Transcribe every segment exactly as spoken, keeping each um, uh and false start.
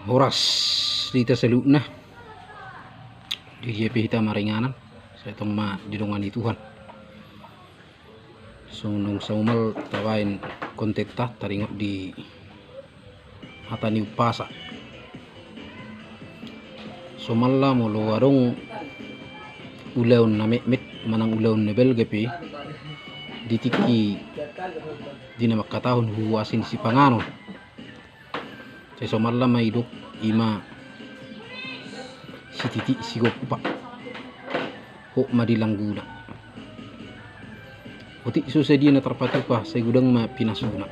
Horas di hita saluhutna. Di dia pe hita maringanan, sai tong ma didongani Tuhan. Songon saumur tabaen kontenta taringot di hata ni umpasa. Somalna molo adong ulaon na metmet manang ulaon na balga pe di tingki di na mangkatahon huhuasi ni sipanganon. Sai somalna ma didok ima sititik sigompa, hot ma di langguna. Otik so sadia na tarpatupa sai godang ma pinasuna.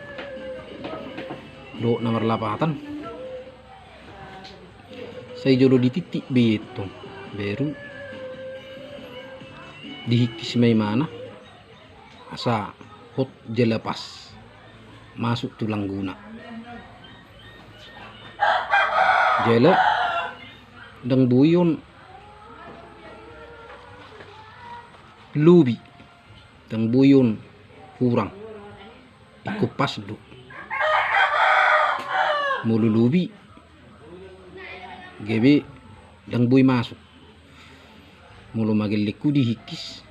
Dohot na marlapatan, sai jolo ditittik be i antong, baru dihingkis ma imana asa hot jala pas masuk tu langguna. Jala ndang boi on lobi, ndang boi on hurang. Ingkon pas do. Molo lobi, gabe ndang boi masuk. Molo magellenghu dihingkis,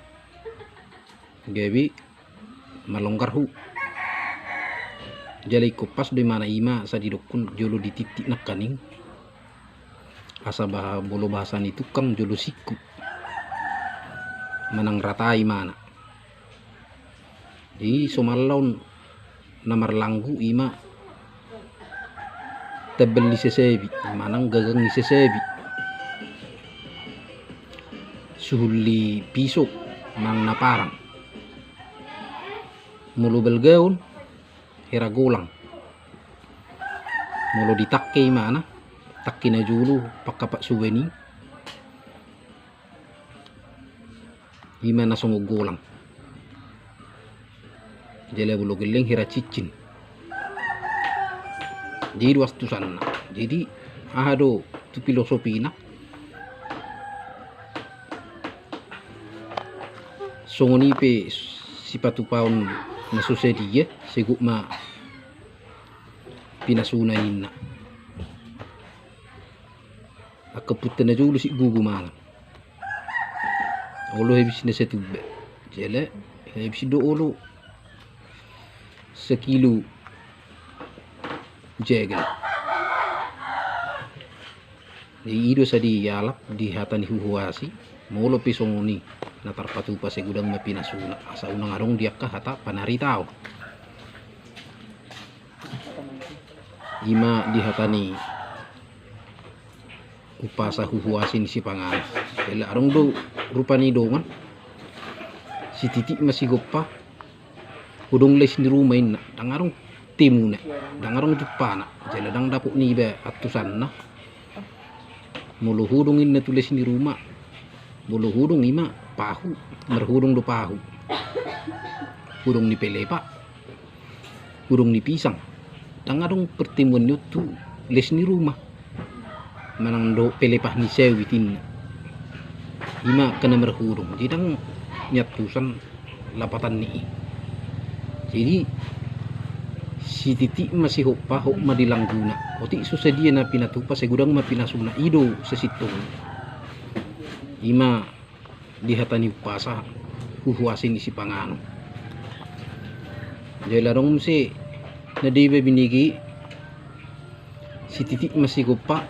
gabe malonggarhu. Jala ingkon pas do imana, ima sai didokkon jolo ditittik nangkaning. Asa bah-, molo bahasa ni tukang, jolo singkut manang rata imana. Jadi somalna on na marlanggu ima tambal ni sasabi manang gagang ni sasabi, suhul ni piso manang na parang. Molo balga on hera golang. Molo ditangke imana, tangke na jolo pangkapat soban i, ima na songon golang. Jala molo gelleng hera cincin. Jadi i do antusanna. Jadi aha do tu filosofina? Songon i pe sipatupaon na so sadia, sai hot ma pinasuna ninna. Angka ompunta na jolo sigogo mangan. Olo habis na satumba. Jala habis do olo sakilo jagal. Jadi i do sai dialap di hata ni huhuasi. Molo pe songon i na tarpatupa sai godang ma pinasuna, asa unang adong di angka hata panaritaon. Ima di hata ni umpasa huhuasi ni sipanganon. Jala adong do rupani dongan, sititik ma sigompa, hudong les ni ruma inna, ndang adong temuna, ndang adong jumpana, jala ndang dapot niba antusanna. Molo hudong inna tu les ni ruma, molo hudong ima pahu, marhudong do pahu, hudong ni pelepak, hudong ni pisang. Ndang adong pertemuan ni on tu les ni ruma manang dohot pelepak ni sawit inna. Ima angka na marhudong, jadi ndang niantusan lapatan ni i. Jadi sititik ma sigompa, hot ma di langguna. Otik so sadia na pinatupa, sai godang ma pinasuna, i do sasintongna. Ima di hata ni umpasa huhuasi ni sipanganon. Jala adong muse na dibaen binege, sititik ma sigompa,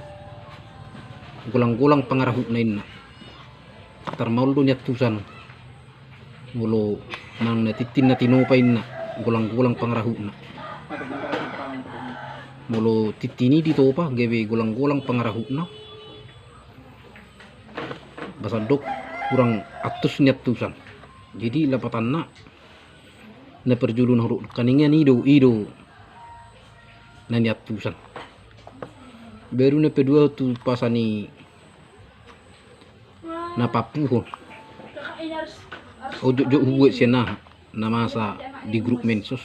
golang-golang pangarahutna inna. Tarmaol do niantusan. Molo manang na tintin na tinopa inna, golang-golang pangarahutna. Molo tintin i ditopa, gabe golang-golang pangarahutna. Ba sandok hurang antus niantusan. Jadi lapatanna na parjolo na hudok nangkaningan i do, i do na niantusan. Baru na paduahon tu umpasa ni na papuhon. Au jotjot hubuat sian aha na masa di grup mensos.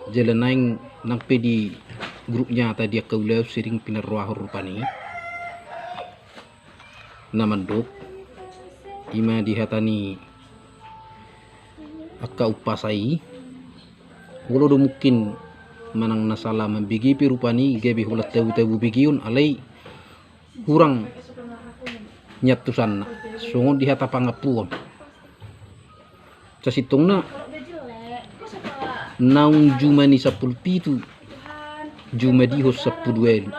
Jala naeng nang pe di grup nyata di angka ulaon sering pinarrohahon rupani. Na mandok ima di hata ni angka umpasa i. Molo do mungkin manang na sala mambege pe rupani gabe holan tabu-tabu begeon, alai hurang niantusanna. Songon di hata pangampuon. Sasintongna naung juma ni sampulu pitu, juma dihon sampulu ualu.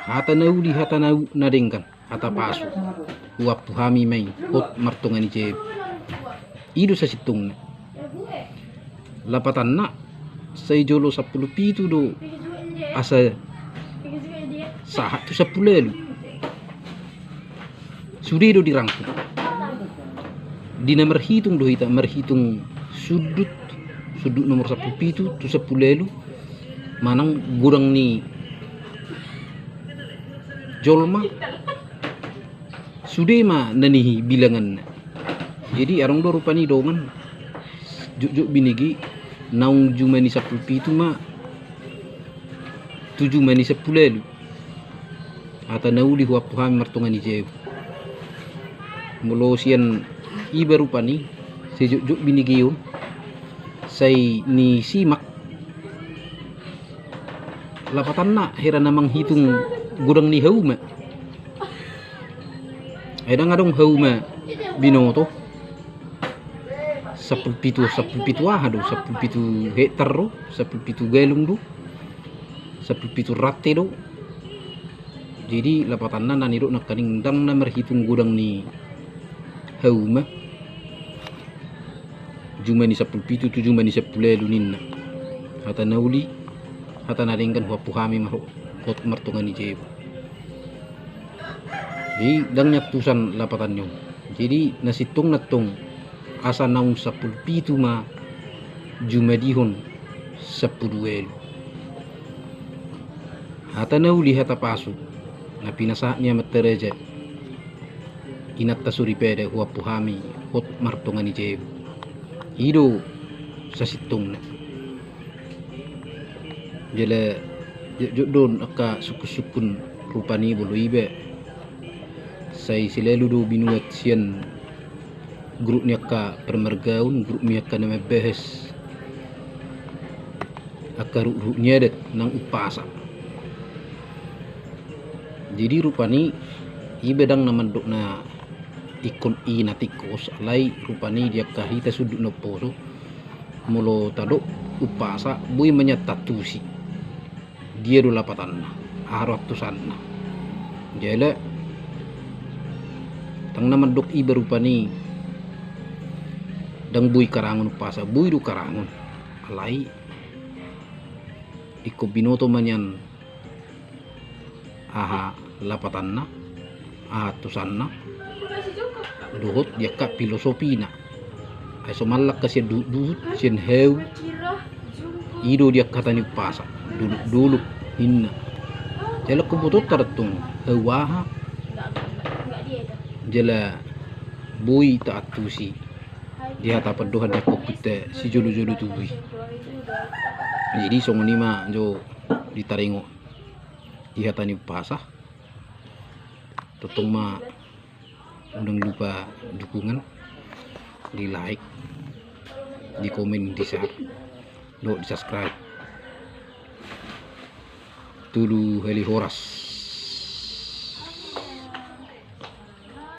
Hata na uli, hata na u-, na denggan, hata pasu. Huampu hami ma i hot martonga ni jabu. I do sasintongna. Lapatanna, sai jolo sampulu pitu do asa sahat tu sampulu ualu. Sude do dirangkum. Di na marhitung do hita, marhitung sundut, sundut nomor sampulu pitu tu sampulu ualu, manang godang ni jolma, sude ma na nihi bilanganna. Jadi adong do rupani dongan jotjot binege naung juma ni sampulu pitu ma tu juma ni sampulu ualu. Hata na uli huampu hami martonga ni jabu. Molo sian iba rupani, sai jotjot binegeon, sai nisimak. Lapatanna hera na manghitung godang ni hauma. Ai ndang adong hauma binoto. Sampulu pitu, sampulu pitu aha do, sampulu pitu hektar do, sampulu pitu galung do, sampulu pitu rante do. Jadi lapatanna na nidok nangkaning ndang na marhitung godang ni hauma. Juma ni sampulu pitu tu juma ni sampulu ualu ninna. Hata na uli, hata na denggan huampu hami ma hot martonga ni jabu. Jadi ndang niantusan lapatan ni on. Jadi na sintongna tong asa naung sampulu pitu ma juma dihon sampulu ualu. Hata na uli, hata pasu na pinasahat ni amanta raja, inanta soripada, huampu hami hot martonga ni jabu. I do sasintongna. Jala jotjot do angka sungkunsungkun rupani molo iba. Sai selalu do binuat sian grup ni angka parmargaon, grup ni angka na mambahas angka ruhut-ruhut ni adat nang umpasa. Jadi rupani iba ndang na mandok na ingkon i na tingkos, alai rupani di angka hita sundut na umposo, molo tadok umpasa boi ma nian taantusi. Dia do lapatanna, aha do antusanna. Jala ndang na mandok iba rupani ndang boi karangon umpasa, boi do karangon. Alai ingkon binoto ma nian aha lapatanna, aha antusanna, dohot di angka filosofina. Ai somal angka sian duhut-duhut, sian hau, i do di angka hata ni umpasa, dolok-dolok ninna. Jala ingkon botoonta do tong hau aha, jala boi taantusi di hata pandohan ni angka ompunta sijolo-jolo tubu i. Jadi songon i ma jo di taringot di hata ni umpasa. Tongtong ma unang lupa dukungan, di like, di komen, di share, dohot di subscribe. Tolu hali horas.